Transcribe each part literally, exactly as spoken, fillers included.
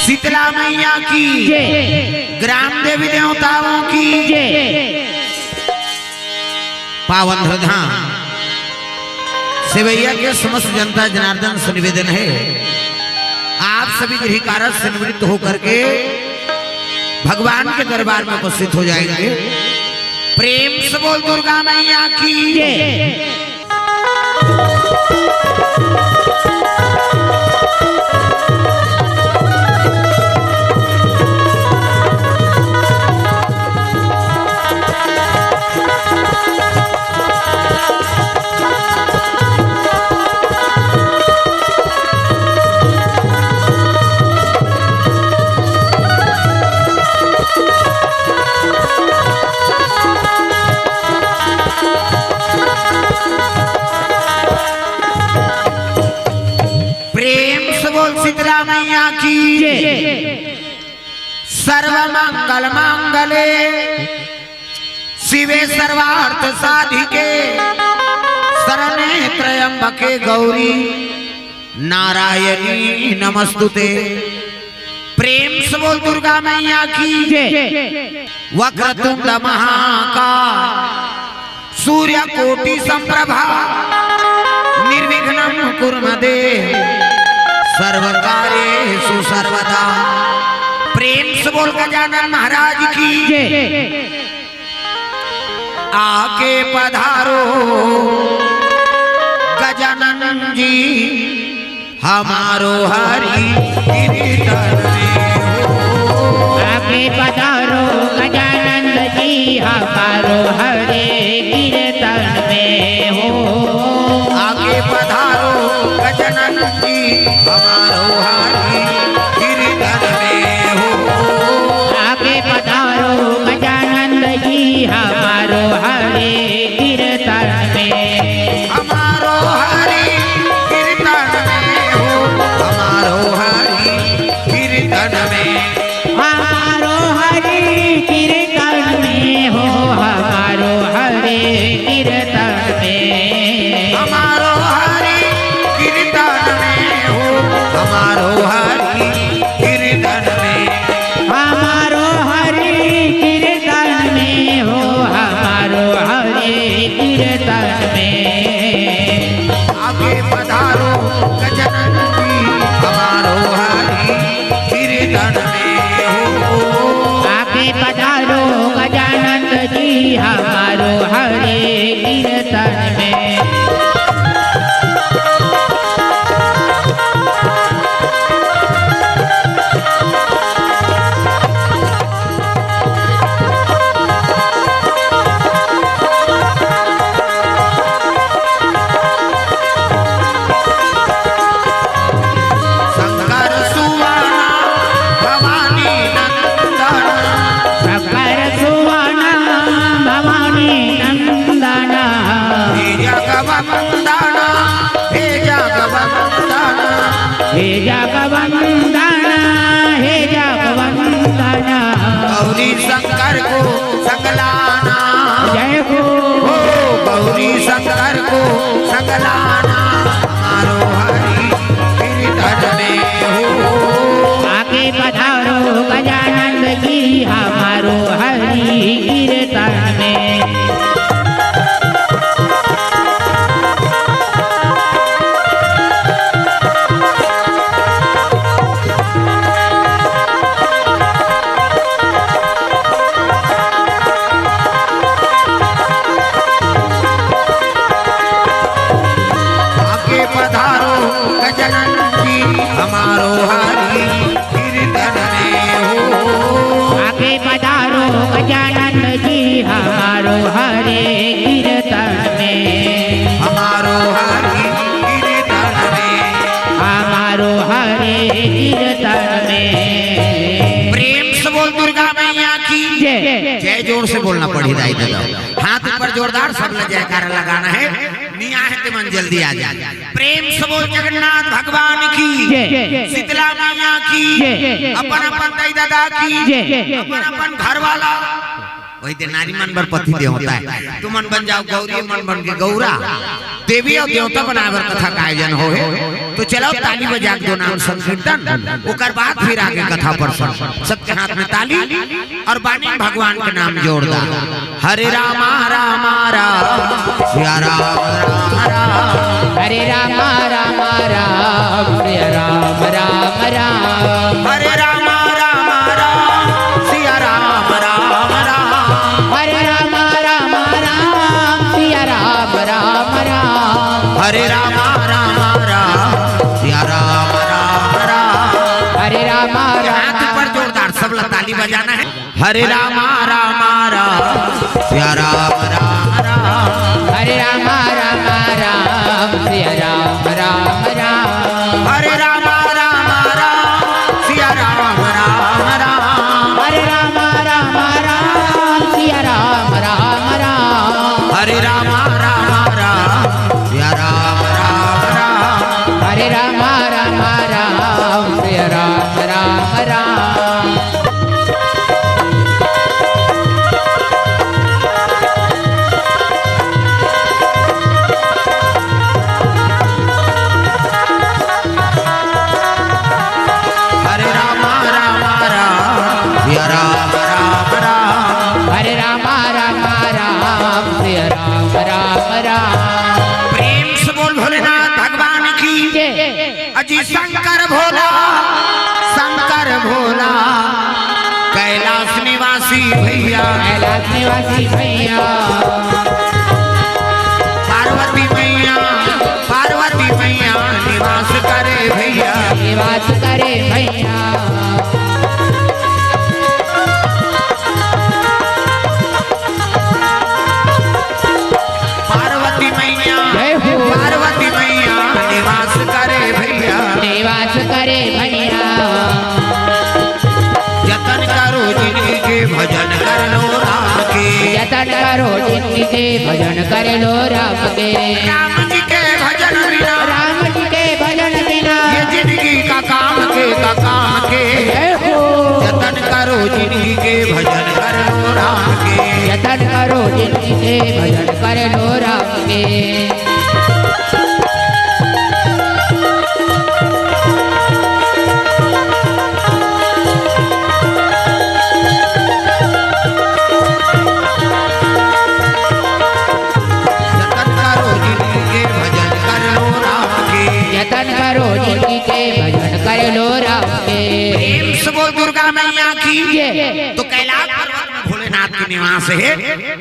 शीतला मैया की, जय। ग्राम देवी देवताओं की, जय। पावन धरधाम सेवैया के समस्त जनता जनार्दन से निवेदन है, आप सभी गृह कार्य से निवृत्त होकर के भगवान के दरबार में उपस्थित हो जाएंगे। प्रेम से बोल दुर्गा मैया की, जय। प्रेम से बोल शीतला मैया की, जय। सर्व मंगल मांगले शिवे सर्वार्थ साधिके, शरणे त्र्यंबके गौरी नारायणी नमस्तुते। प्रेम से बोल दुर्गा मैया की, जय। वक्रतुंड महाकाय सूर्य कोटि संप्रभा, निर्विघ्नं कुरु मे देव, सर्व कार्येषु सर्वदा। प्रेम से बोल गजानन महाराज की, जय। आके पधारो गजानन जी, हमारो हरि कीर्तन में हो। आके पधारो गजानंद जी, हमारो हरि कीर्तन में हो। आके पधारो गजानंद जी, हमारो हरि कीर्तन में हो। आके पधारो गजानंद जी, हमारो हरि कीर्तन में। हमारो हरि कीर्तन में हो, हमारो हरि कीर्तन में। हमारो हरि कीर्तन में हो, हमारो हरि कीर्तन में। हमारो हरि कीर्तन में हो, हमारो हरि कीर्तन में। हमारो हरि कीर्तन में हो, हमारो हरि कीर्तन में। आके पधारो गजानन जी, हमारो हरि कीर्तन में हो। आके पधारो गजानंद जी, हमारो हरि कीर्तन में। शंकर सुवना भवानी नंदना। शंकर सुवना भवानी नंदना। हे जगवंदना, हे जगवंदना। हे जगवंदना, हे जगवंदना। गौरी शंकर को संग लाना। जय हो। हो गौरी शंकर को संग लाना, हमारो हरि कीर्तन में हो। आके पधारो गजानंद जी, हमारो हरि कीर्तन में। आके पधारो गजानन जी, हमारो हरि कीर्तन में हो। आके पधारो गजानन जी, हमारो हरि कीर्तन में। हमारो हरि कीर्तन में। हमारो हरि कीर्तन में। प्रेम से बोल दुर्गा मैया की जय। जय जोर से बोलना पड़ी दाई दादा। हाथ ऊपर जोरदार, सब ला जयकारा लगाना है। नी आहे ते मन जल्दी आ जाए। प्रेम से बोल जगन्नाथ भगवान की जय। शीतला मैया की जय। अपन अपन दाई दादा की जय। अपन अपन घर वाला वही दे नारी मन बर पति देवता हे। तुमन बन जाव गौरी, मन बन के गौरा। देवी अउ देवता बनाय बर कथा का आयोजन होहे। तो चलव ताली बजा के दो नाम संकीर्तन, ओकर बाद फिर आगे कथा प्रसंग। सबके हाथ में ताली अउ बानी भगवान के नाम जोरदार। हरे रामा रामा राम, सिया राम राम राम। हरे रामा रामा राम, सिया राम राम राम। हरे रामा रामा राम, सिया राम राम राम। हरे रामा रामा राम, सिया राम राम राम। हरे रामा रामा राम, सिया राम राम राम। हरे रामा रामा। हाथ ऊपर जोरदार, सबला ताली बजाना हे। हरे रामा रामा राम, सिया राम राम राम। हरे रामा रामा राम, सिया राम राम राम। हरे रामा रामा राम, सिया राम राम राम। हरे रामा रामा राम, सिया राम राम राम। हरे रामा रामा राम, सिया राम राम राम। हरे रामा रामा राम, सिया राम राम राम। हरे रामा रामा राम, सिया राम राम राम। हरे रामा रामा राम, सिया राम राम राम। प्रेम से बोल भोलेनाथ भगवान की। जय। अजी शंकर भोला, शंकर भोला, कैलाश निवासी भैया। कैलाश निवासी भैया। पार्वती मैया, पार्वती मैया निवास करे भैया। निवास करे भैया। पार्वती मैया, जय हो। पार्वती मैया निवास करे भैया। निवास करे भैया। जतन करो जिनगी के, भजन कर लो राम के। जतन करो जिनगी के, भजन कर लो राम के। राम जी के भजन बिना, राम जी के भजन बिना, ये जिनगी का काम के, का काम के। जय हो। जतन करो जिनगी के, भजन कर लो राम के। जतन करो जिनगी के, भजन कर लो राम के। जतन करो जिनगी के, भजन कर लो राम के। जतन करो जिनगी के, भजन कर लो राम के। प्रेम से बोल दुर्गा मैया की। जय। तो कैलाश पर्वत में भोलेनाथ के निवास हे।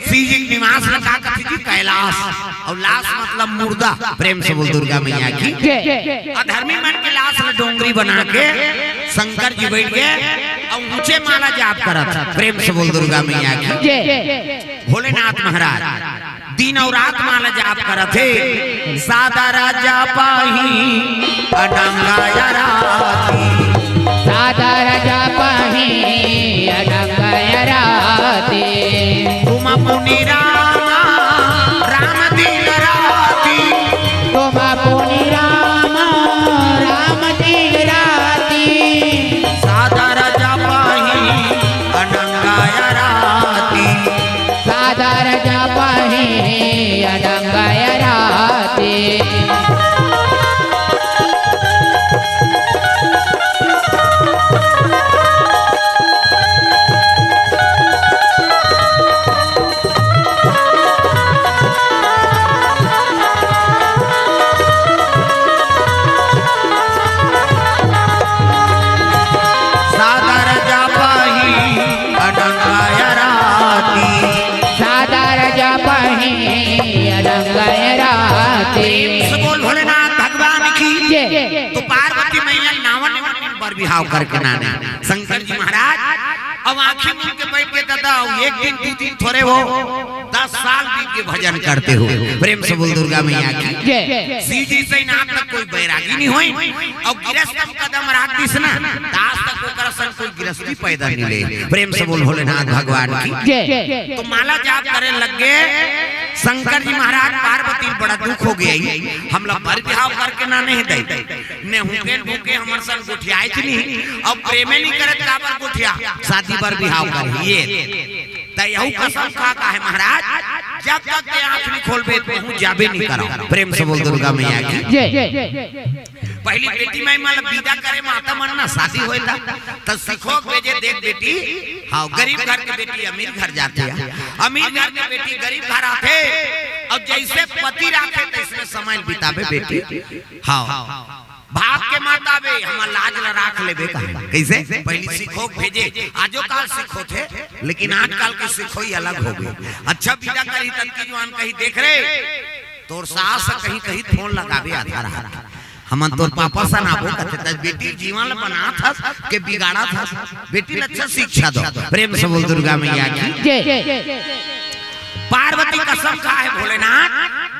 शिव जी के निवास ल का कथे जी? कैलाश। अउ लाश मतलब मुर्दा। प्रेम से बोल दुर्गा मैया की। जय। अधर्मी मन के लाश ल डोंगरी बना के शंकर जी बइठ गे अउ ऊंचे माला जाप करत। प्रेम से बोल दुर्गा मैया की। जय। भोलेनाथ महाराज दिन अउ रात माला जाप करत हे। सादा राजा पाही अनंगा या राती। सादा राजा पाही अनंगा या राती। तुम पुनि राम, राम दिन राती। तुम पुनि राम, राम दिन राती। सादा राजा पाही अनंगा या राती। सादा राजा पाही अनंगा या राती। सादा राजा पाही अनंगा या राती। सादा राजा पाही अनंगा या राती। प्रेम से बोल भोलेनाथ भगवान की। जय। तो पार्वती मैया नावन नावन बर बिहाव करके नाने शंकर जी महाराज। अब आंखी मूंद के बइठ गे दादा, अउ एक दिन दू दिन थोरे हो, दस साल बीत गे भजन करते हो। प्रेम से बोल दुर्गा मैया की। जय। शिव जी से आज तक कोई बैरागी नहीं होय। अउ गिरस्ती कदम राख दिस ना, त आज तक ओकर असन कोई गिरस्ती पैदा नहीं ले। प्रेम से बोल भोलेनाथ भगवान की। जय। तो माला जाप करे लग गे शंकर जी महाराज। पार्वती बड़ा दुख हो गे, हमला बर बिहाव करके नाने हे दई। ने हुकेन भूखे हमर सन गोठियाए च नहीं। अब प्रेमे नहीं करे त काबर गोठिया, शादी बर बिहाव कर ये। त यहू कसम खा का हे महाराज, जब तक ते आँख नहीं खोलबे, तहूँ जाबे नहीं करव। प्रेम से बोल दुर्गा मैया की। जय। पहली बेटी माई मन ला विदा करे माता मन ना, शादी होय ता, त सिखोक भेजे, देख बेटी, हाँ, गरीब घर के बेटी अमीर घर जाथे, अमीर घर के बेटी गरीब घर आथे, अउ जइसे पति राखे, तइसने समय बिताबे बेटी। हाँ, भाग के मत आबे, हमर लाज ला राख लेबे कहे। कइसे? पहली सिखोक भेजे, आजो काल सिखोथे, लेकिन आजकाल के सिखोई अलग होगे। अच्छा विदा करही तब की जुवान कही, देख रे, तोर सास कहीं कहीं फोन लगाबे आधा रात, हमन तोर पापा सन आबो कथे, त बेटी जीवन ला बनात हस के बिगाड़त हस? बेटी ला अच्छा शिक्षा दो। प्रेम से बोल दुर्गा मैया की। जय। पार्वती कसम खा हे भोलेनाथ,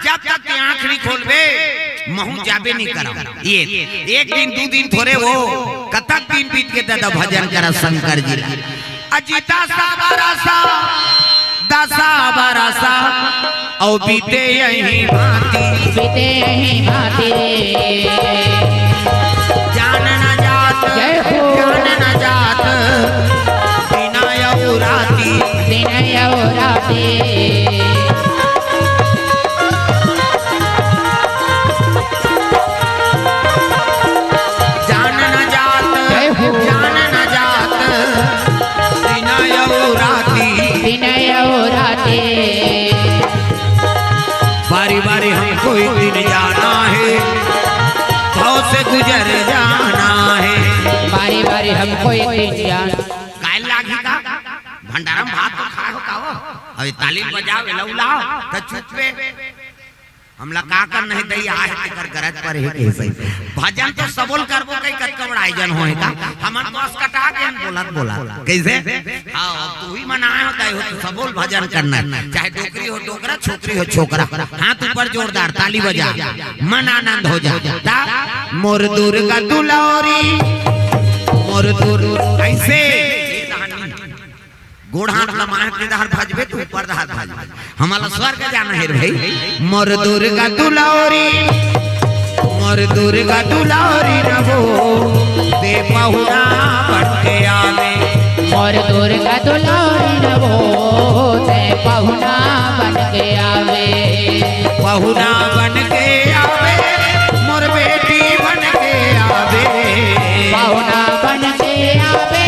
जब तक ते आँख नहीं खोलबे, महूँ जाबे नहीं करव। ये एक दिन, दू दिन थोरे हो, कतक दिन बीत के दादा भजन करा शंकर जी ला। अजी दसा बरसा, दसा बरसा, अउ बीते यही भांति। बीते यही भांति। जान न जात, जय हो। जान न जात, दिन अउ राति। दिन अउ राति। जान न जात, जय हो। जान न जात, दिन अउ राति। दिन अउ राति। बारी बारी हमको एक दिन जाना है, भव से गुजर जाना है। बारी बारी हमको एक दिन जाना। काय लागही का? भंडारा म भात तो खाय हो का हो? अबे ताली बजाव, एला उलाव, त चुप बे। हमला का करना हे दई, आहे तेकर गरज पर हे कइसे? भजन तो सबो ल करबो कई, कतका बड़ा आयोजन होय का? हमन तो असकटा के हम बोलत बोलत। कइसे? हाँ, अब तुही मन आय हो, तय हो, तो सबो ल भजन करना हे। चाहे डोकरी हो डोकरा, छोकरी हो छोकरा। हाथ ऊपर जोरदार, ताली बजा, मन आनंद हो जा। ता मोर दुर्गा दुलौरी, मोर दुर-, अइसे गोड़ हाथ ला माथ के डहर भजबे, त ऊपर डहर भजबे। हमला स्वर्ग जाना हे रे भाई। मोर दुर्गा दुलौरी, मोर दुर्गा दुलौरी नभो, ते पहुना बन के आवे। मोर दुर्गा दुलौरी नभो, ते पहुना बन के आवे। पहुना बन के आवे, मोर बेटी बन के आवे। पहुना बन के आवे,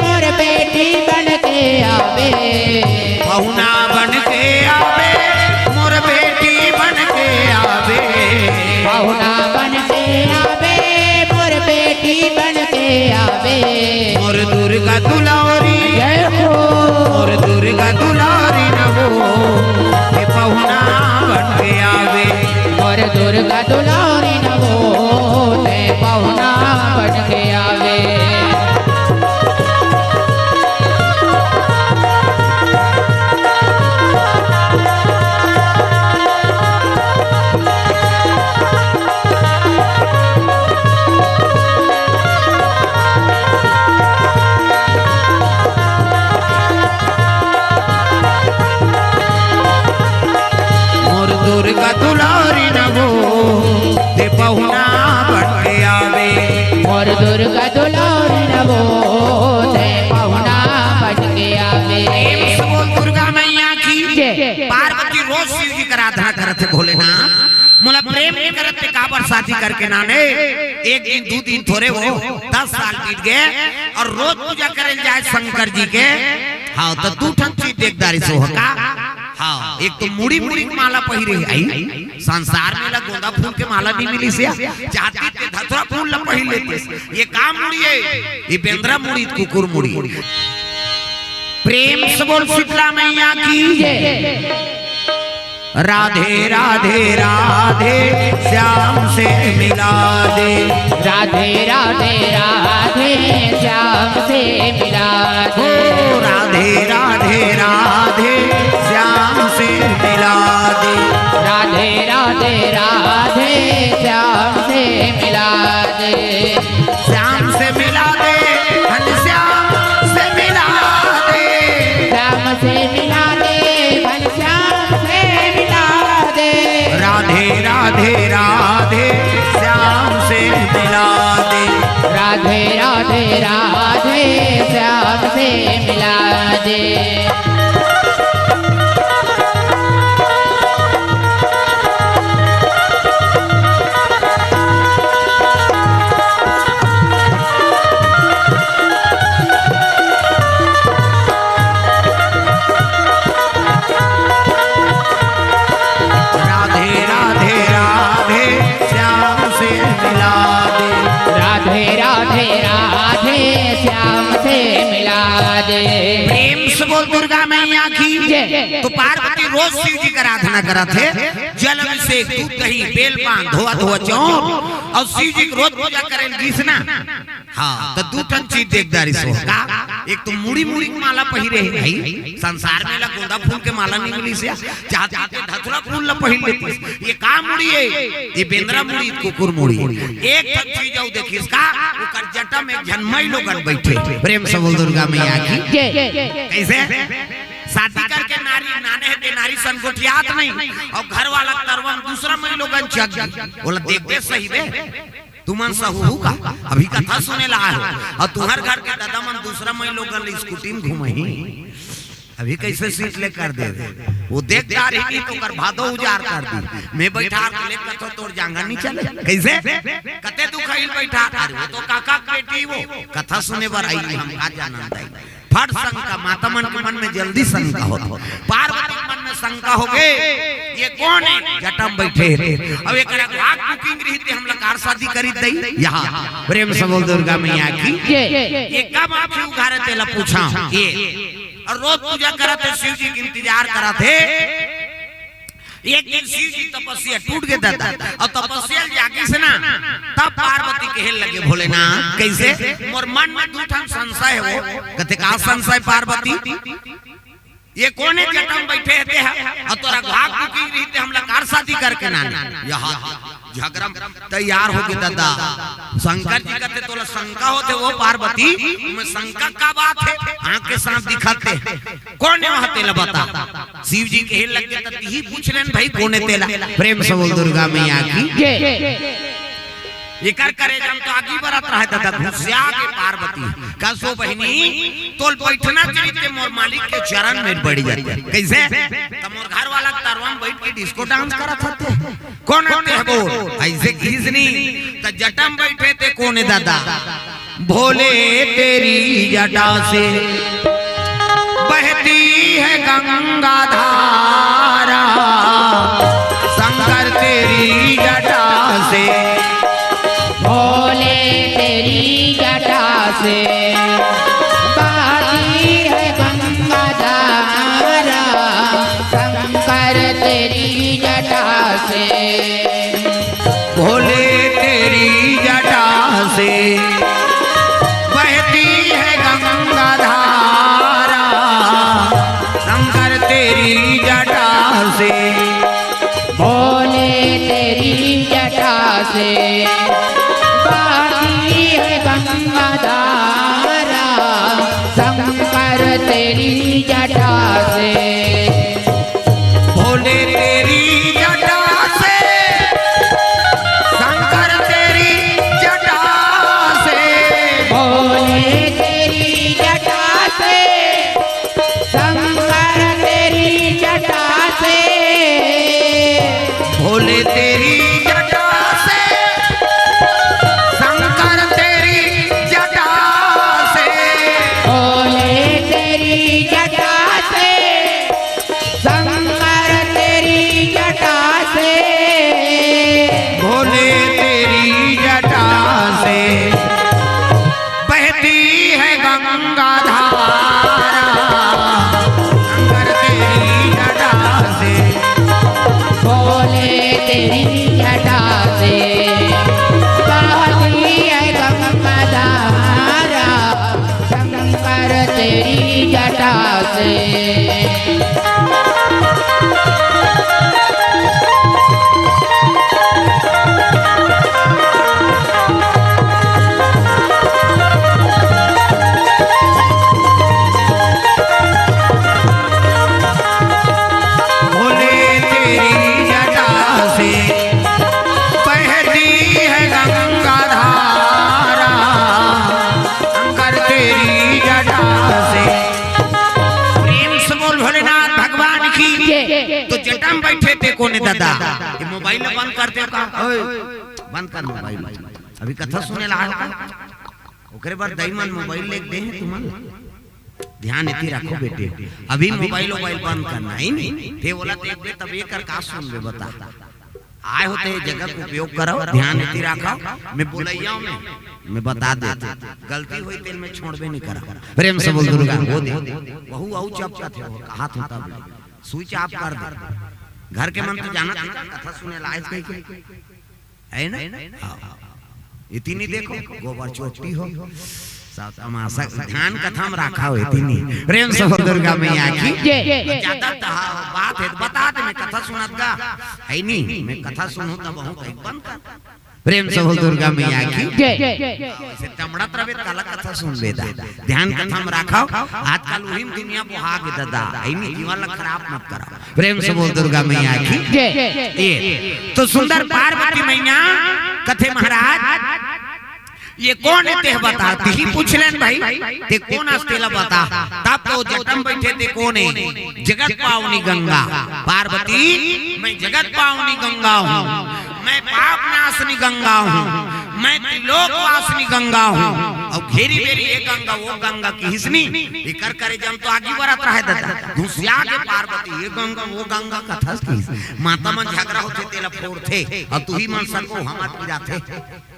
मोर बेटी बन के आवे। पहुना बन के आवे, मोर बेटी बन के आवे। पहुना बन के आवे, मोर बेटी बन के आवे। मोर दुर्गा दुलौरी, जय हो। मोर दुर्गा दुलौरी नभो, ते पहुना बन के आवे। मोर दुर्गा दुलौरी नभो, ते पहुना बन के आवे। मोर दुर्गा दुलारी नभो, ते पहुना बन के आवे। मोर दुर्गा दुलारी नभो, ते पहुना बन के आवे। प्रेम से बोल दुर्गा मैया की। जय। पार्वती रोज शिव जी का आराधना करत हे, भोलेनाथ मोला प्रेम नहीं करत, ते काबर शादी करके नाने? एक दिन, दू दिन थोरे हो, दस साल बीत गए अउ रोज पूजा करे ल जाए शंकर जी के। हाँ, त दू ठन चीज देख डारिस हो का। हाँ, एक तो मुड़ी, मुड़ी के माला पहिरे हे, आई संसार में ला गोंदा फूल के माला नहीं मिलिस हे, चाहती ते धतुरा फूल ला पहिर लेतिस। ये का मुड़ी हे? ये बेंदरा मुड़ी, कुकुर मुड़ी। प्रेम से बोल शीतला मैया की। जय। राधे राधे राधे, श्याम से मिला दे। राधे राधे राधे, श्याम से मिला दे। ओ राधे राधे राधे, श्याम से मिला दे। राधे राधे राधे, श्याम से मिला दे। श्याम से मिला दे, घनश्याम से मिला दे। श्याम से मिला दे, घनश्याम से मिला दे। राधे राधे राधे, श्याम से मिला दे। राधे राधे राधे, श्याम से मिला दे। प्रेम से बोल दुर्गा मैया की। जय। तो पार्वती रोज शिव जी का आराधना करत हे, जल अभिषेक, दूध दही, बेल पान, धोआ धोआ चाउर, और शिव जी के रोज पूजा करे लगिस ना। हाँ, तो दू ठन चीज देख डारिस हो का। एक तो मुड़ी मुड़ी के माला पहिरे हे भाई, संसार में ला गोंदा फूल के माला नहीं मिलिस हे, जात जात के धतुरा फूल ला पहिर लेतिस। ये का मुड़ी हे? ये बेंदरा मुड़ी, कुकुर मुड़ी। एक ठन चीज अउ देखिस का, ओकर जटा में एक झन माईलोगन बइठे। प्रेम से बोल दुर्गा मैया की। जय। कइसे? शादी करके नारी नाने हे ते नारी सन गोठियात नहीं, अउ घर वाला तरवन दूसरा माईलोगन चघ गे। ओला देखबे सही बे, तुमन सहू का? अभी कथा सुने ला आए हो, अउ तुम्हर घर के ददा मन दूसरा माईलोगन ले स्कूटी में घुमही। अभी कइसे सीट ले कर दे दे। वो देख डारही कि तो कर भादो उजार कर दी। मैं बइठा के ले कथो तोर जांगा नहीं चले। कइसे? कते दुखइल बइठा। अरे वो तो काका के बेटी वो। कथा सुने बर आई, हम का जानन दाई। फट शंका, माता मन के मन में जल्दी शंका होत। पार्वती के मन में शंका होगे, ये कोन हे? जटा में बइठे हे। अब एकरा भाग बुकिंग रहिते हमला कार शादी करी दई। यहाँ प्रेम से बोल दुर्गा मैया की। जय। ये कब आँखी उघारे तेला पूछा। ये अउ रोज पूजा करत हे, शिव जी के इंतजार करत हे। एक दिन शिव जी तपस्या टूट गे ददा, अउ तपस्या जागिस ना, तब पार्वती कहे लगे भोलेनाथ, कइसे? मोर मन में दू ठन संशय हे वो। कथे का संशय पार्वती? ये कोन हे जटा में बइठे हे ते ह? अउ तोरा भाग बुकिंग रहिते हमला कार शादी करके ना। यहाँ झगरा में तैयार होगे ददा। शंकर जी कथे तोला शंका होथे वो पार्वती, मैं शंका का बात हे? आँख के साथ दिखत हे। कोन हे वहाँ तेला बता। शिव जी कहे लगे त तिही पूछ लेन भाई कोन हे तेला। प्रेम से बोल दुर्गा मैया की। जय। एकर करेजा में तो आगी बरत रहे ददा, घुसिया गे पार्वती। कस ओ बहिनी, तोल बइठना चाहिए ते मोर मालिक के चरण में बइठ जाते। कइसे? त मोर घर वाला तरवा में बइठ के डिस्को डांस करत हते। कोन हते हे बोल? अइसे किहिस नी। त जटा में बइठे ते कोन हे ददा? भोले तेरी जटा से बहती है गंगा धारा, शंकर तेरी जटा से। भोले तेरी जटा से बहती है गंगा धारा, शंकर तेरी जटा से। भोले तेरी जटा से बहती है गंगा धारा, शंकर तेरी जटा से। भोले तेरी जटा से बहती है गंगा धारा, शंकर तेरी जटा से। भोले तेरी जटा से, शंकर तेरी जटा से। भोले तेरी जटा से, शंकर तेरी जटा से। भोले तेरी जटा से, शंकर तेरी जटा से। भोले तेरी जटा से, शंकर तेरी जटा से। भोले तेरी जटा से बहती है गंगा धारा, शंकर तेरी जटा से। भोले तेरी जटा से बहती है गंगा धारा, शंकर तेरी जटा से। भोले तेरी जटा से बहती है गंगा धारा, शंकर तेरी जटा से। प्रेम से बोल भोलेनाथ भगवान की। जय। तो जटा में बइठे ते कोन हे ददा? ये मोबाइल बंद कर दे का? ओए, बंद कर मोबाइल। अभी कथा सुने ला आए हो का? ओकरे बर दाई मन मोबाइल लेके दे हे तुमन। ध्यान एती रखो बेटे, अभी मोबाइल वोबाइल बंद करना हे नी। ते ओला देखबे तब एकर का सुनबे बता। आए हो ते जगह के उपयोग करव, ध्यान एती राखव। मैं बोलइया में, मैं बता देत, गलती होही तेला मैं छोड़बे नहीं करव। प्रेम से बोल दुर्गा, हो दे। वहू अउ चपकत हे, वो कहा था तब ले। स्विच ऑफ कर दे। घर के मन तो जानत हे, कथा सुने ला आए थे के। है ना? हाँ। एती नहीं देखो, गोबर चोटी हो। सब तमाशा, ध्यान कथा में राखव, एती नहीं। प्रेम से बोल दुर्गा मैया की। जय। ज्यादा तहा बात हे तो बता दे, मैं कथा सुनत गा। है नहीं, मैं कथा सुनहूं तब हूं, कहीं बंद कर। प्रेम से बोल दुर्गा मैया की। जय। ऐसे टमड़त रहे, काला कथा सुनबे दा। ध्यान कथा में राखव, आजकल उही में दुनिया बोहा गे ददा, है नहीं, जीवन ला खराब मत करव। प्रेम से बोल दुर्गा मैया की। जय। ए, तो सुंदर पार्वती मैया कथे महाराज, ये कोन हे तेह बता, तिही पूछ लेन भाई, ते कोन अस तेला बता। तब तो जटा में बइठे ते कोन हे, जगत पावनी गंगा। पार्वती, मैं जगत पावनी गंगा हूँ, मैं पाप नाशनी गंगा हूँ, मैं त्रिलोक वासनी गंगा हूँ। अउ घेरी बेरी ये गंगा, वो गंगा किहिस नी, एकर करेजा में तो आगी बरत रहे ददा। घुसिया के पार्वती, ये गंगा, वो गंगा कथस किहिस। माता मन झगरा होथे, तेला फोड़थे, अउ तुही मन सको हमर पिराथे।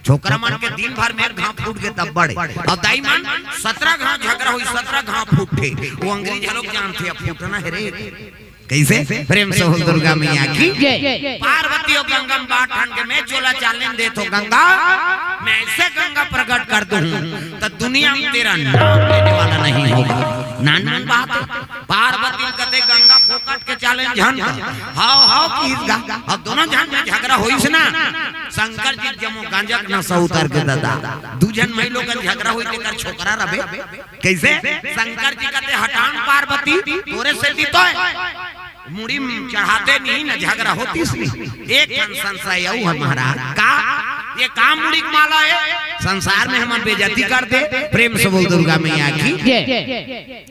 छोकरा मन के दिन भर में घाव फूट गे तब बड़े। अउ दाई मन सतरा घाव झगरा होही, सतरा घाव फूटथे। वो अंग्रेज लोग जानथे, अब फूटना हे रे। कैसे? प्रेम से बोल दुर्गा मैया की। जय। पार्वती अउ गंगा में बात ठान के, मैं चोला चाले ल देथों गंगा, मैं ऐसे गंगा प्रकट कर दूं तो दुनिया में तेरा नाम लेने वाला नहीं होगा। नानमुन बात हे। पार्वती ल कथे गंगा फोकट के चाले ल झन कर। हाव, हाव किहिस गा। अब दोनों झन में झगरा होइस ना, शंकर जी जमो गांजा के नशा उतर गे ददा। दू झन माई लोगन झगरा होइस, तेकर छोकरा रबे। कैसे? शंकर जी कथे, हटान पार्वती, तोरे सेती तो हे। मुड़ी में चढ़ाते नहीं न झगरा होतिस नहीं। एक ठन संशय अउ हे महाराज, का ये का मुड़ी के माला हे? संसार में हमर बेइज्जती कर दे। प्रेम से बोल दुर्गा मैया की। जय।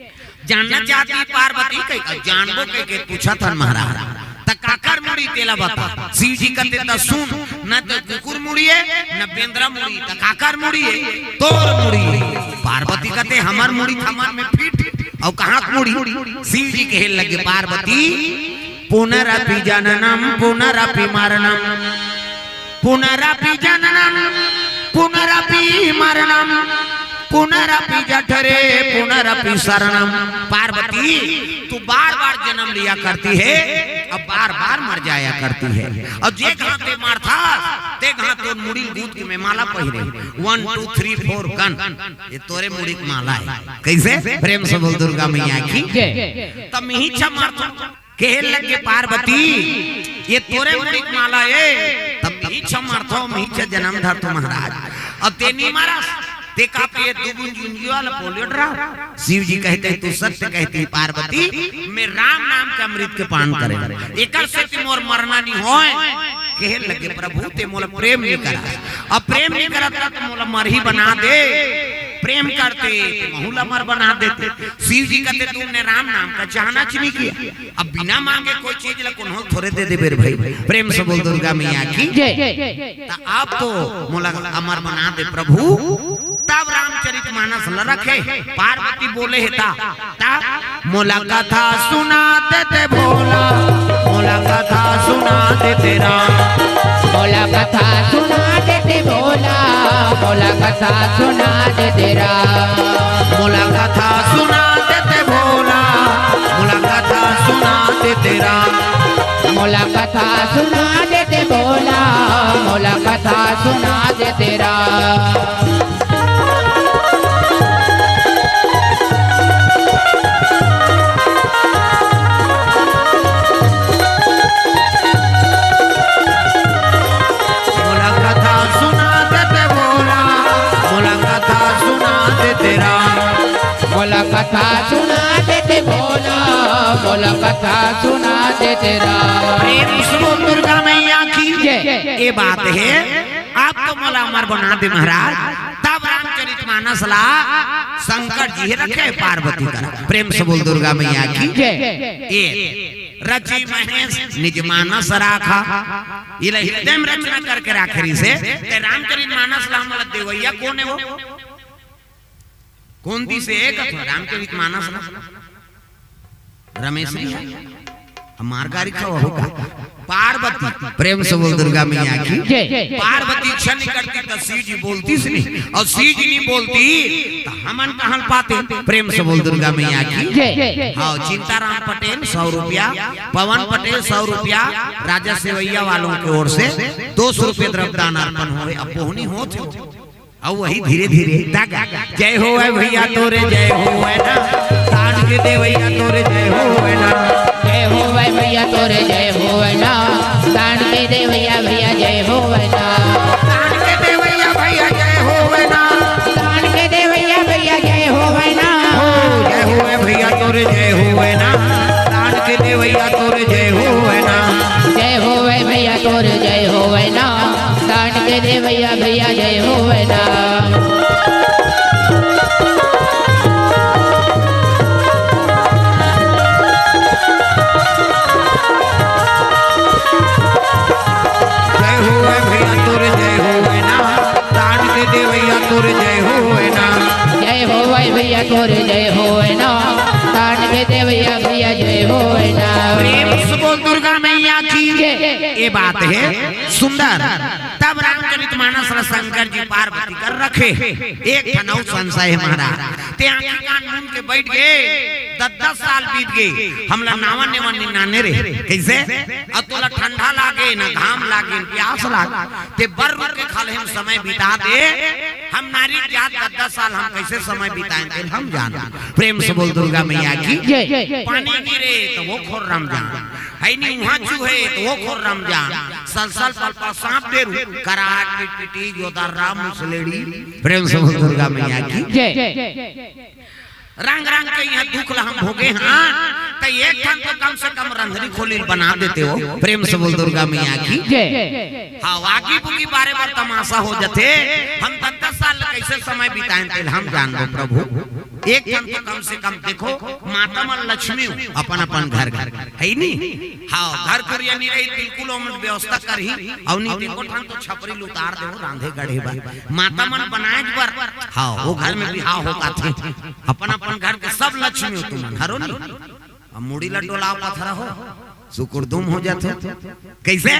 जानना चाहती पार्वती कहि, जानबो कहि के पूछत हन महाराज। त काकर मुड़ी तेला बता। शिव जी कथे त सुन, न त कुकुर मुड़ी हे, न बेंदरा मुड़ी, त काकर मुड़ी हे? तोर मुड़ी हे। पार्वती कथे हमर मुड़ी थमर में फिट, अउ कहाँ के मुड़ी? शिव जी कहे लगे पार्वती, पुनरपि जननम पुनरपि मरणम, पुनरपि जननम पुनरपि मरणम, पुनरपि जठरे पुनरपि शरणम। पार्वती, तू बार बार जन्म लिया करती है, अब बार बार मर जाया करती है। अउ जे घांव ते मरथस, ते घांव तोर मुड़ी ल गूंथ के मैं माला पहिरे। One, two, three, four, gun। ये तोरे मुड़ी के माला हे। कैसे? प्रेम से बोल दुर्गा मैया की। जय। तब मिही छा मरथों। कहे लगे पार्वती, ये तोरे मुड़ी के माला हे, तब मिही छा मरथों, मिही छा जनम धरथों महाराज। अब ते नहीं मरस, ते का पिए दू बूंद जिंदगी वाला बोले डरा। शिव जी कहते, तू सत्य कहती पार्वती, मैं राम नाम के अमृत के पान करे, एकर सेती मोर मरना नहीं होय। कहे लगे प्रभु ते मोला प्रेम नहीं करा, अब प्रेम नहीं करा त मोला मरही बना दे। प्रेम करते त महू ला अमर बना देते। शिव जी कहते, तुमने राम नाम का चाहना च नहीं किया। अब बिना मांगे कोई चीज ला कोनो ल थोरे दे देबे रे भाई। प्रेम से बोल दुर्गा मैया की। जय। त अब तो मोला अमर बना दे प्रभु। तब रामचरित मानस ल रखे, पार्वती बोले हे ता, ता मोला कथा सुना देते भोला, मोला कथा सुना देते राम। मोला कथा सुना देते भोला, मोला कथा सुना देते राम। मोला कथा सुना देते भोला, मोला कथा सुना देते राम। मोला कथा सुना देते भोला, मोला कथा सुना देते राम। मोला कथा सुना देते भोला, मोला कथा सुना देते राम। मोला कथा सुना देते भोला, मोला कथा सुना देते राम। प्रेम से बोल दुर्गा मैया की। जय। ये बात हे, अब तो मोला अमर बना दे महाराज। तब रामचरित मानस ला शंकर जी रखे पार्वती करा। प्रेम से बोल दुर्गा मैया की। जय। ये रचि महेश निज मानस राखा, इला हृदय में रचना करके राखे रिहिसे। ते रामचरित मानस ला हमला देवइया कोन हे वो? कोन दिस हे कथो रामचरित मानस ला? रमेश जी हे। अब मार गारी खवा हो का? पार्वती, प्रेम से बोल दुर्गा मैया की। जय। पार्वती इच्छा नहीं करती तो शिव जी बोलती से नहीं, और शिव जी नहीं बोलती तो हमन कहाँ पाते? प्रेम से बोल दुर्गा मैया की। जय। हाँ, चिंताराम पटेल सौ रुपया, पवन पटेल सौ रुपया, राजा सेवैया वालों की ओर से दो सौ रुपये द्रव्य दान अर्पण होए। अब बोहनी होत हो, अउ वही धीरे धीरे दागा। जय होवै भैया तोरे जय होवै ना, दान के देवैया तोरे जय होवै ना। जय होवै भैया तोरे जय होवै ना, दान के देवैया भैया जय होवै ना। दान के देवैया भैया जय होवै ना। दान के देवैया भैया जय होवै ना। ओ, जय होवै भैया तोरे जय होवै ना, दान के देवैया तोरे जय होवै ना। जय होवै भैया तोरे जय होवै ना, दान के देवैया भैया जय होवै ना। जय होवै भैया तोरे जय होवै ना, दान के देवैया तोरे जय होवै ना। जय होवै भैया तोरे जय होवै ना, दान के देवैया भैया जय होवै ना। प्रेम से बोल दुर्गा मैया की। जय। ये बात है सुंदर। तब रामचरित मानस ला शंकर जी पार्वती कर रखे। एक ठन अउ संशय है महाराज, ते आंखी कान मूंद के बैठ गे, दस दस साल बीत गे, हमला नावा नेवा निनाने रे। कैसे? अब तोला ठंडा लागे, ना घाम लागे, प्यास लागे, ते बर रुख के खाल्हे म समय बिता दे। हम नारी जात दस दस साल हम कैसे समय बिताएं, तेल हम जान। प्रेम से बोल दुर्गा मैया की। जय। पानी गिरे तो वो खोर राम जान, है नी उहाँ चूहे तो वो खोर राम जान, सलसल पलपल सांप डेरू, कराट पिटपिटी, जोदार राम मुसलेड़ी। प्रेम से बोल दुर्गा मैया की। जय। रंग रंग के यहाँ दुख ला हम भोगे हाँ, त एक ठन तो कम से कम रंधरी खोली बना देते हो। प्रेम से बोल दुर्गा मैया की। जय। हाँ, आगी बुगी बारे बर तमाशा हो जथे। हम दस दस साल कैसे समय बिताएं, तेल हम जान दो प्रभु। एक ठन तो कम से कम देखो, माता मन लक्ष्मी हो, अपन अपन घर घर, है नी? हाँ, घर कुरिया नहीं रही, बिल्कुल ओमन व्यवस्था करही, अउ नहीं, देखो ठन तो छपरी ल उतार देवो, रांधे गढ़े बर। माता मन बनाए बर, हाँ, वो घर में बिहाव हो पाथे। अपन अपन घर के सब लक्ष्मी हो तुमन, हरो नी? अब मुड़ी ला डोलाव पथरा हो, सुकुरदुम हो जाथे। कैसे?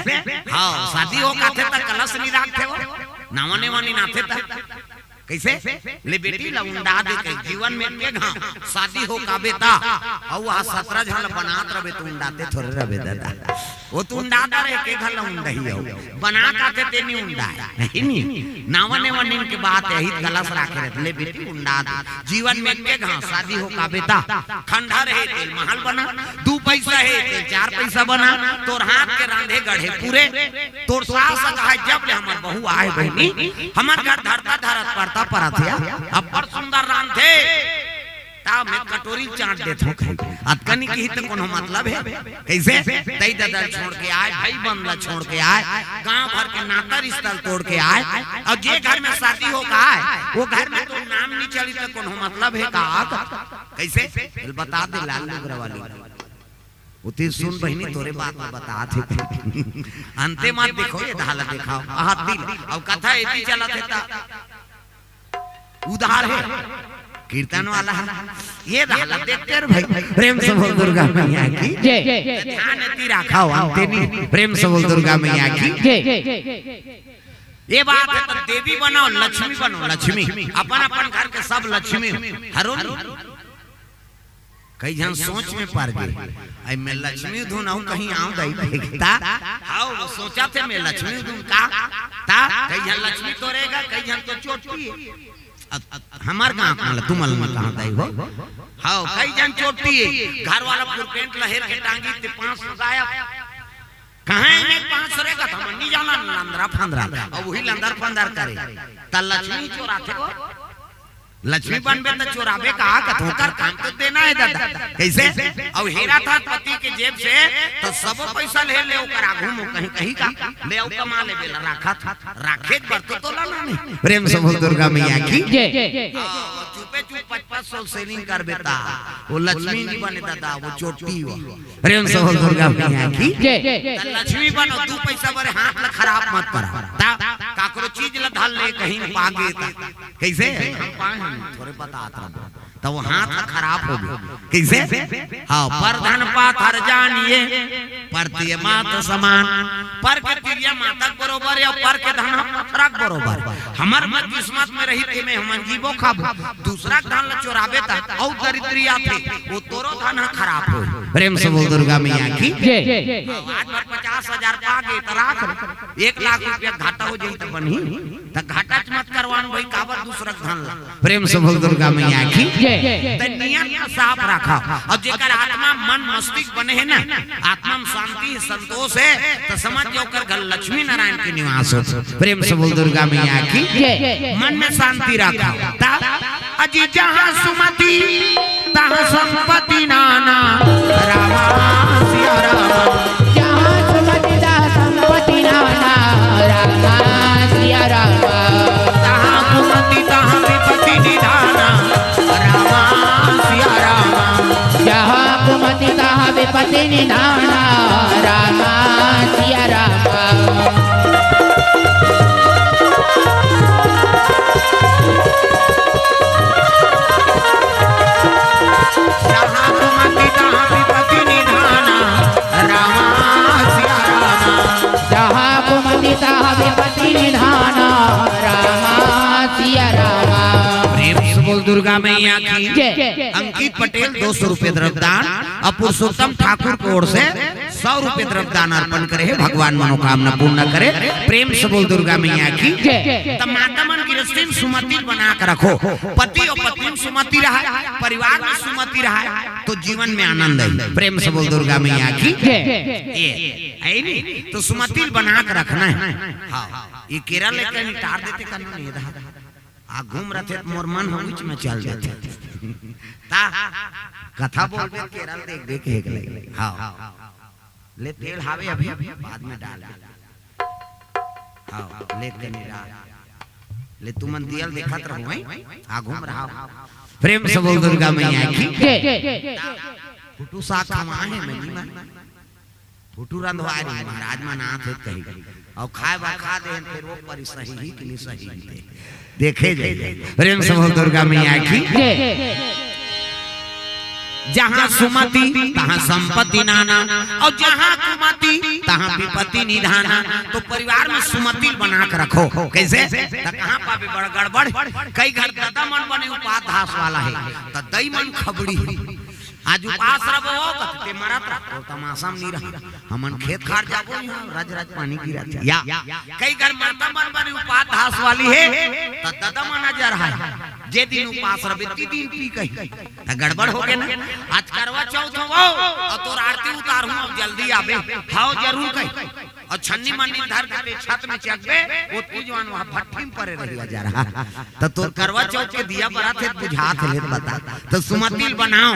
हाँ, शादी हो काथे त कलश नहीं राखथे हो, नावा नेवा नहीं नाथे त। कैसे? ले बेटी ला उंडा दे के, जीवन में के घाव शादी हो काबे ता, अउ वह सतरा झन ला बनात रबे तो उंडाते थोरे रबे दादा। वो तो उंडाता रहे, के घाव ला उंडही हो, बना काथे ते नहीं उंडाए, नहीं नी। नावा नेवा नीन के बात यही कलश राखे रहते। ले बेटी उंडा दे, जीवन में के घाव शादी हो काबे ता, खंडहर हे तेल महल बना, दू पैसा हे तेल चार पैसा बना, तोर हाथ के रांधे गढ़े पूरे, तोर सास कहाय जब ले हमर बहू आए बहिनी, हमर घर धरता धरत परता परत हे, अब्बड़ सुंदर रांधथे। ता मैं कटोरी चाट देत हूँ खाई। अतका नहीं कही तो कोनो मतलब है। कैसे? दई ददा छोड़ के आए, भाई बंद ला छोड़ के आए, गांव भर के नाता रिश्ता ल तोड़ के आए, और जे घर में शादी हो का आए, वो घर में तो नाम नहीं चली तो कोनो मतलब है का? कैसे? बता दे लाल लुगरा वाली। उती सुन बहिनी, तोरे बात में बता थे। अंते मत देखो, ये धाला देखाओ, हाथ दिल, अब कथा एती चलत हे ता उधार हे। कीर्तन वाला हे, ये धाला देखते रह भाई। प्रेम से बोल दुर्गा मैया की। जय। ध्यान एती राखाओ, अंते नहीं। प्रेम से बोल दुर्गा मैया की। जय। ये बात है, तो देवी बनो, लक्ष्मी बनो, लक्ष्मी। अपन अपन घर के सब लक्ष्मी हरो नी। कई झन सोच में पर गे, आई मैं लक्ष्मी धुन हूँ कहीं आऊं दई देखता। हाव, वो सोचा थे मैं लक्ष्मी धुन का, ता कई झन लक्ष्मी तो रहेगा, कई झन तो चोटी है। अब, अब हमार गांव का मतलब तुम अलग कहाँ दई हो? हाव, कई झन चोटी है, घर वाला फुल पेंट लहेर के टांगी ते पांच सौ गायब। कहाँ है मैं पांच सौ रहेगा, हम नहीं जाना लंदरा फंदरा, अब वही लंदर फंदर करे, त लक्ष्मी चोराथे वो। लक्ष्मी बनबे त चोराबे का, कथों कर काम तो देना है दादा। कैसे? अब हेरा था पति के जेब से, तो सब पैसा ले ले ओकर आगू में कहीं कहीं का ले आओ कमा ले बेला राखा था। राखे बर तो तोला ना नहीं। प्रेम से बोल दुर्गा मैया की। जय। हाँ, चुपे चुप पच पच सौ सेलिंग कर बेटा। वो लक्ष्मी नहीं बने दादा, वो चोटी हो। प्रेम से बोल दुर्गा मैया की। जय। त लक्ष्मी बनो, दू पैसा बरे हाथ ला खराब मत करा। ता काकरो चीज ला धर ले कहीं पागे ता। कैसे? हम पाए हम थोरे बतात रहो। त वो हाथ ह खराब होगे। कइसे? हाँ, "पर धन पाथर जानिए, परतीय मात समान।" पर के तिरिया माता के बरोबर हे, पर के धन ह पथरा के बरोबर। हमर मन किस्मत में रही, तेमे हमन जीबो खाबो। दूसरा के धन ल चोराबे त अउ दरिद्री आथे, वो तोरो धन ह खराब हो। प्रेम से बोल दुर्गा मैया की। जय। आज भर पचास हजार पा गे त राख ले। एक लाख रुपया घाटा हो जाही त बनही। त घाटा च मत करवान भई, काबर दूसरा के धन ला। प्रेम से बोल दुर्गा मैया की। जय। त नियत ला साफ राखा। अउ जेकर आत्मा, मन, मस्तिष्क बने हे ना, आत्मा में शांति हे, संतोष हे, त समझ जाओ ओकर घर लक्ष्मी नारायण के निवास होथे। प्रेम से बोल दुर्गा मैया की। जय। मन में शांति राखा। त अजी जहाँ सुमति तहाँ संपत्ति नाना, रामा सिया रामा। जहाँ सुमति तहाँ संपत्ति नाना, रामा सिया रामा। जहाँ कुमति तहाँ विपत्ति निधाना, रामा सिया रामा। जहाँ कुमति तहाँ विपत्ति निधाना, रामा सिया रामा। जहाँ कुमति तहाँ विपत्ति निधाना, रामा सिया रामा। जहाँ कुमति तहाँ विपत्ति निधाना, रामा सिया रामा। प्रेम से बोल दुर्गा मैया की। जय। अंकित पटेल दो सौ रुपये द्रव्यदान अउ पुरुषोत्तम ठाकुर की ओर से सौ रुपये द्रव्यदान अर्पण करे हे, भगवान मनोकामना पूर्ण करे। प्रेम से बोल दुर्गा मैया की। जय। त माता मन गृहस्थी में सुमति बना के रखो, पति अउ पत्नी में सुमति रहा, परिवार में सुमति रहा, तो जीवन में आनंद है। प्रेम से बोल दुर्गा मैया की। जय। ये है नहीं, तो सुमति बना के रखना है। हाँ, ये केरा लेकर निटार देते का नहीं रहा। आ घूम रथे त मोर मन ह बीच में चल देथे। ता कथा बोलबे केरा ल देख देख हेक ले। हाँ। ले तेल हावे अभी, बाद में डाल। हाँ, ले तेल डाल। ले तुमन दिया ल देखत रहो, हैं? आ घूम रहा। प्रेम से बोल दुर्गा मैया की। जय। फुटू साग खवाए हे मैं जी मन। फुटू रंधवारी महाराज मन आथे कही, अउ खाए बर खा दे, फिर वो परी सही ही कि नहीं सही ही। देखे जाए। प्रेम से बोल दुर्गा मैया की। जय। जहाँ सुमति तहाँ संपत्ति नाना, अउ जहाँ कुमति तहाँ विपत्ति निधाना। तो परिवार में सुमति बना के रखो। कइसे? त कहाँ पाबे बड़ गड़बड़। कई घर ददा मन बने उपास धास वाला हे, त दई मन खबड़ी हे। आज उपास रहो, कथे ते मरत रह, तो तमाशा में नहीं रहा। हमन खेत खार जाबो, यहाँ रज रज पानी गिरत हे। या, कई घर माता मन बने उपास धास वाली हे, त ददा मन अजर हे। जे दिन उपास रहे, ती दिन पी कही, त गड़बड़ होगे ना। आज करवा चौथ हो, अउ तोर आरती उतारहूँ, अब जल्दी आबे। हाँ, जरूर कही। अउ छन्नी मन्नी धर के ते छत में चघबे, ओतकी जवान वहाँ भट्ठी में परे रही अजर। त तोर करवा चौथ के दिया बरत हे, बुझात हे, ले बता। त सुमति बनाओ।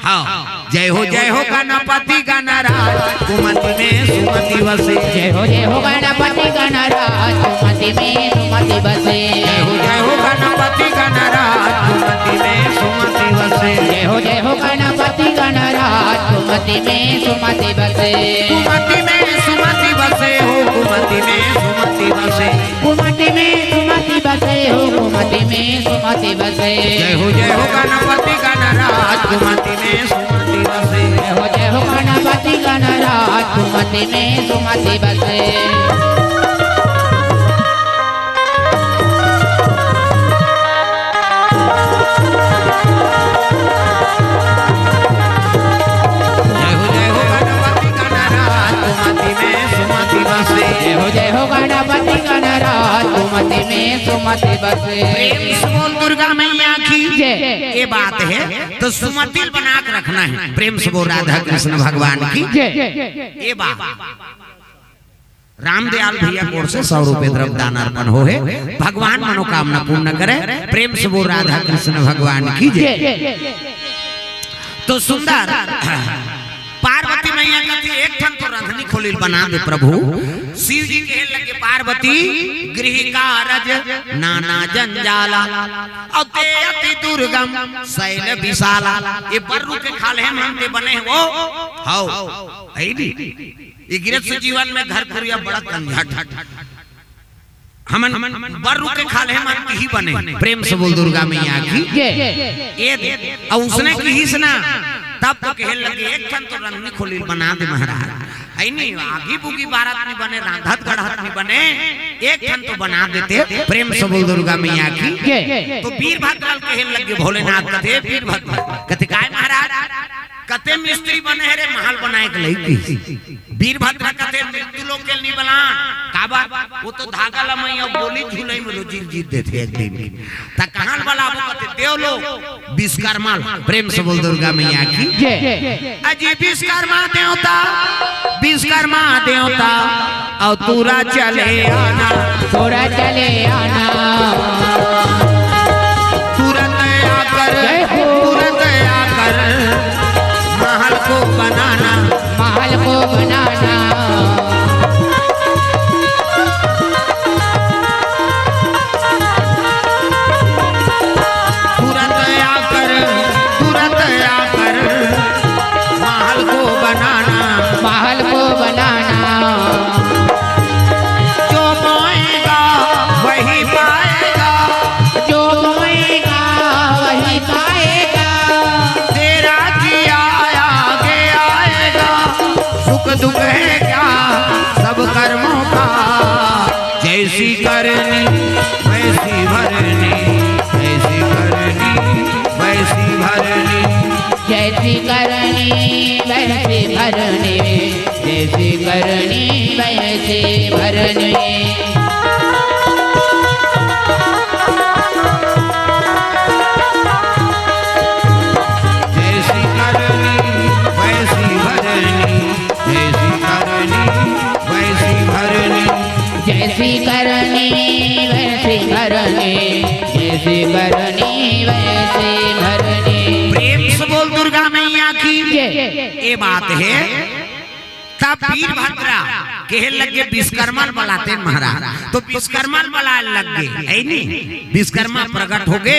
हाँ। जय हो, जय हो गणपति गणराज, कुमति में सुमति बसे। जय हो, जय हो गणपति गणराज, कुमति में सुमति बसे। जय हो, जय हो गणपति गणराज, कुमति में सुमति बसे। जय हो, जय हो गणपति गणराज, कुमति में सुमति बसे। कुमति में सुमति बसे हो, कुमति में सुमति बसे। कुमति में सुमति बसे हो, कुमति में सुमति बसे। जय हो, जय हो गणपति गणराज, कुमति में सुमति बसे। जय हो, जय हो गणपति गणराज, कुमति में सुमति बसे। जय हो, जय हो गणपति गणराज, कुमति में सुमति बसे। जय हो, जय हो गणपति गणराज, कुमति में सुमति बसे। प्रेम से बोल दुर्गा मैया की। जय। ये बात हे, त सुमति बना के रखना हे। प्रेम से बोल राधा कृष्ण भगवान की। जय। ये बात। रामदयाल भैया की ओर से सौ रुपये द्रव्य दान अर्पण होहे। भगवान मनोकामना पूर्ण करे। प्रेम से बोल राधा कृष्ण भगवान की जय। तो सुंदर पार्वती मैया कथे, "एक ठन तो रंधनी खोली ल बना दे प्रभु।" शिव जी कहे लगे, "पार्वती गृह कारज नाना जंजाला, अउ ते अति दुर्गम शैल विशाला।" ये बर्रू के खाल्हे मन ते बने हे वो। हव, अइ नी। ये गृहस्थ जीवन में घर कुरिया बड़ा झंझट। हमन बर रुख के खाल्हे मन किही बने। प्रेम से बोल दुर्गा मैया की। जय। ए दे, अउ उसने किहिस ना, तब तो कहे लगे, एक ठन तो रंधनी खोली बना दे महाराज। अइ नी, आगी बुगी बारत नी बने, रांधत गढ़त नी बने, एक ठन तो बना देते। प्रेम से बोल दुर्गा मैया की। जय। तो वीरभद्र ल कहे लगे भोलेनाथ कथे, वीरभद्र कथे, "काय महाराज, कते मिस्त्री बने हे रे, महल बनाए के लइक?" वीरभद्र कथे, "मृत्यु लोक के नी बना, काबर? वो तो धागा ल मैं अउ गोली झुलई में रोजी ल जीत देथे एक दिन के। त कहाँ ल बलाबो?" कथे, "देवलोक।" विश्वकर्मा ल। प्रेम से बोल दुर्गा मैया की। जय। अजी विश्वकर्मा देवता, विश्वकर्मा देवता, अउ तुरा चले आना। तुरा चले आना। तुरंत आकर, जय हो। तुरंत आकर महल को बनाना। महल को बनाना। तुरंत आकर, तुरंत आकर महल को बनाना। महल को बनाना। जो बोएगा वही पाएगा। जो बोएगा वही पाएगा। तेरा किया आगे आएगा। सुख दुख है क्या सब कर्मों का। जैसी करनी वैसी भरनी, जैसी करनी वैसी भरनी। जैसी करनी वैसी भरनी, जैसी करनी वैसी भरनी। जैसी करनी वैसी भरनी, जैसी करनी वैसी भरनी। जैसी करनी वैसी भरनी, जैसी करनी वैसी भरनी। प्रेम से बोल दुर्गा मैया की। जय। ये बात है, तब वीरभद्रा कहे लगे, "विश्वकर्मा ल बलाते महाराज।" तो विश्वकर्मा ल बलाए लग गे, है नी? विश्वकर्मा प्रकट हो गे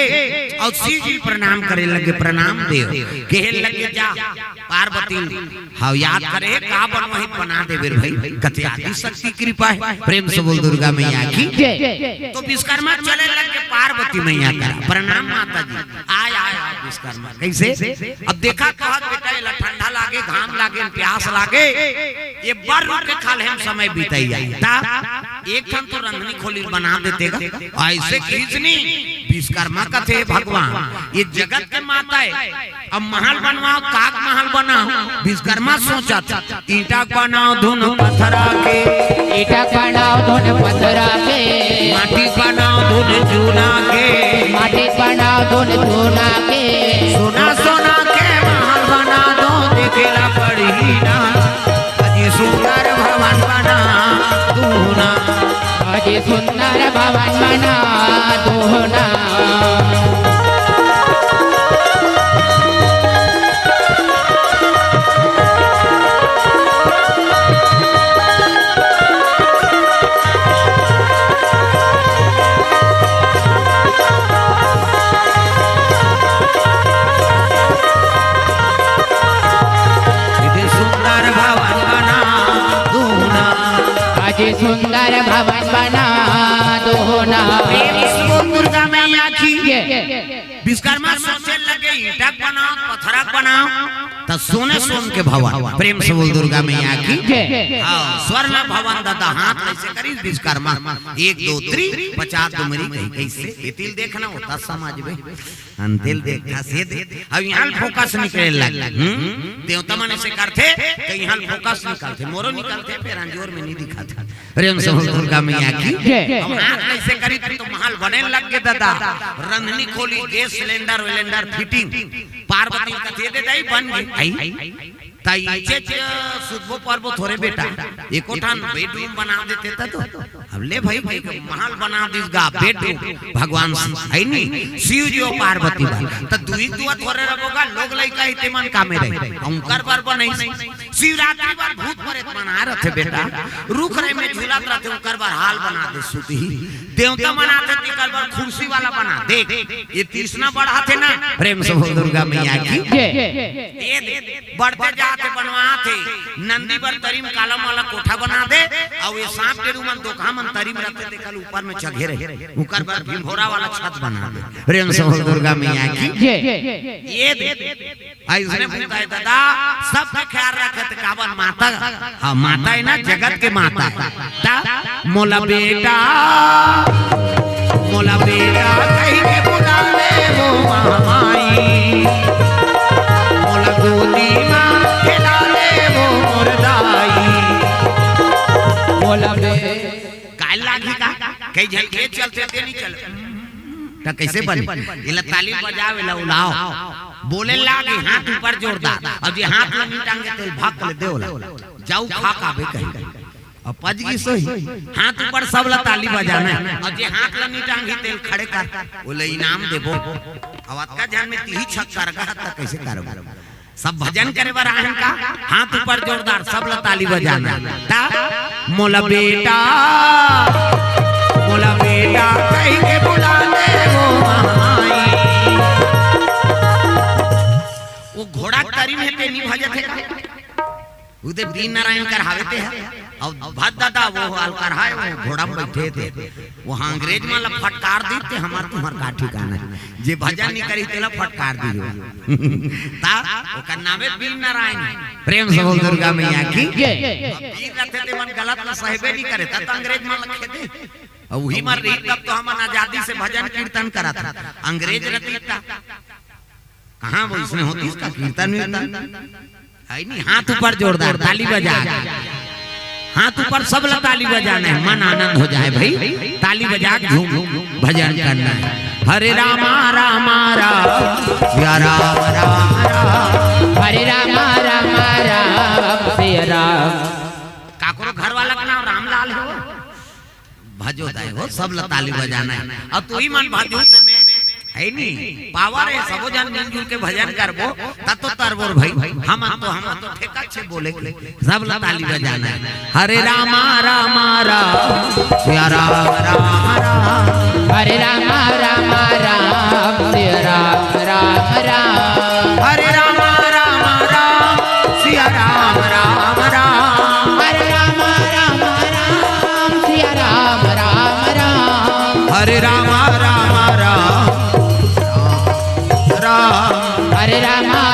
अउ शिव जी प्रणाम करे लगे, "प्रणाम देव।" कहे लगे, "जा पार्वती, हाँ, याद करे, का बनवाही बना देबे रे भाई।" कथे आदि शक्ति कृपा है। प्रेम से बोल दुर्गा मैया की। जय। तो विश्वकर्मा चले लगे पार्वती मैया करा, "प्रणाम माता जी।" आय, आय, आय विश्वकर्मा। कैसे? अब देखा, कहत, "बेटा, एला ठंडा लागे, घाम लागे, प्यास लागे, ये बर रुख के खाल्हे म समय बीतई जाय। ता एक ठन तो रंधनी खोली बना देते गा।" ऐसे किहिस नी, विश्वकर्मा कथे, "भगवान, ये जगत के माता है, अब महल बनवाओ, काक महल बनाओ।" विश्वकर्मा सोचत, "ईंटा बनाओ धुन पथरा के।" ईंटा बनाओ धुन पथरा के। माटी बनाओ धुन चूना के। माटी बनाओ धुन चूना के। सोना सोना के महल बना दो, देखेला पड़ही ना। अजी सुंदर भवन बना दो ना। अजी सुंदर भवन बना दो ना। अजी सुंदर भवन बना दो ना। अजी सुंदर भवन बना दो ना। प्रेम से बोल दुर्गा मैया की। जय। विश्वकर्मा सोचे लगे, "ईंटा बनाओ, पथरा बनाओ, त सोने सोन के भवन।" प्रेम से बोल दुर्गा मैया की। जय। हाँ, स्वर्ण भवन ददा हाथ ऐसे करी विश्वकर्मा। एक, दो, त्री, पचास, दो मरी गई। कैसे? ये तिल देखना होता समाज में। अंतिल देखा से दे। अब यहाँ फोकस निकले लग। हम्म? देवता मन से करथे, तो यहाँ फोकस निकलथे। मोरो निकलथे, फिर अंजोर में नहीं दिखाथे। प्रेम से बोल दुर्गा मैया की। जय। अब हाथ ऐसे करी तो महल बने लग गे ददा। रंधनी खोली, गैस सिलेंडर विलेंडर फिटिंग। पार्वती कथे दे दाई बन गे। आई। ताई इचे च सुतबो परबो थोरे बेटा। एको ठन बेडरूम बना देते त तो। अब ले भाई, भाई के महल बना दिस गा बेडरूम। भगवान शिव, है नी? शिव जी अउ पार्वती बर। त दुई दुआ थोरे रबो गा, लोग लइका ही ते मन कामे रही। उनकर बर बनई। शिवरात्रि बर भूत प्रेत मन आ रथे बेटा। रुख रहे में झूलत रथे, उनकर बर हाल बना दे सुती। देवता मन आथे तेकर बर खुरसी वाला बना। देख, ये तीसना बढ़ाथे ना, प्रेम से बोल दुर्गा मैया की। ये दे, बढ़ते जाथे, बनवाथे, नंदी बर तरी म काला माला कोठा बना दे, अउ ये सांप डेरू मन, दोकहा मन तरी म रथे, तेकर ऊपर में चघे रहे, उकर बर भीमभोरा वाला छत बना दे। प्रेम से बोल दुर्गा मैया की। ये दे, अइसने बुता हे दादा, सबके ख्याल रखे त काबर माता, हाँ, माता हे ना, जगत के माता हे। त मोला बेटा, मोला बेटा कहि के बुला ले वो महामाई, मोला गोदी मा खेला ले वो मोर दाई। मोला बे- काय लागही का? कई झन के चलथे ते नहीं चल। त कइसे बने? एला ताली बजाव, एला उलाव। बोले लागे, हाथ ऊपर जोरदार। अउ जे हाथ ला नहीं टांगे, तेल भाग ले देव ला। जाऊ खा काबे कहीं। अब पज गिस होही। हाथ ऊपर सब ला ताली बजाना हे। अउ जे हाथ ला नहीं टांगी, तेल खड़े कर। ओला इनाम देबो। अब अतका झन में तिही छक्का रखा, त कइसे करबो? सब भजन करे बर आए हन का? हाथ ऊपर जोरदार, सब ला ताली बजाना। ता मोला बेटा, मोला बेटा कहि के बुला ले वो माई। वो घोड़ा तरी में ते नहीं भजत हे का? उदे बीन नारायण कर हावे ते हे। अउ भद दादा वो अलकर हाय, वो घोड़ा में बैठे थे। वो अंग्रेज मन ला फटकार दी थे, हमर तुम्हर का ठिकाना हे। जे भजन नहीं करी, तेला फटकार दी हो। ता ओकर नामे बीन नारायण हे। प्रेम से बोल दुर्गा मैया की। ये अब बीन रथे ते मन गलत ला सहबे नहीं करे, ता तो अंग्रेज मन ला खेदे। अउ उही मन रही तब तो हमन आजादी से भजन कीर्तन करत। अंग्रेज रही ता कहाँ वो इसने होती इसका कीर्तन वीर्तन? है नहीं, हाथ ऊपर जोरदार, ताली बजा। हाथ ऊपर सब ला ताली बजाना हे, मन आनंद हो जाए भाई। ताली बजा के झूम भजन करना हे। हरे रामा रामा राम, या राम राम राम। हरे रामा रामा राम, या राम। काकरो घर वाला का नाम रामलाल हे वो? भजो दाई हो, सब ला ताली बजाना हे। अउ तुही मन भजो ते में, है नी? पावर हे, सबो झन मिलजुल के भजन करबो, त तो तरबो रे भाई। हमन तो, हमन तो ठेका छे बोले के। सब ला ताली बजाना हे। हरे रामा रामा राम, या राम राम राम। हरे रामा रामा राम, या राम राम राम। हरे रामा रामा राम, सिया राम राम राम। हरे रामा रामा राम, सिया राम राम राम। हरे रामा रामा राम, राम। हरे रामा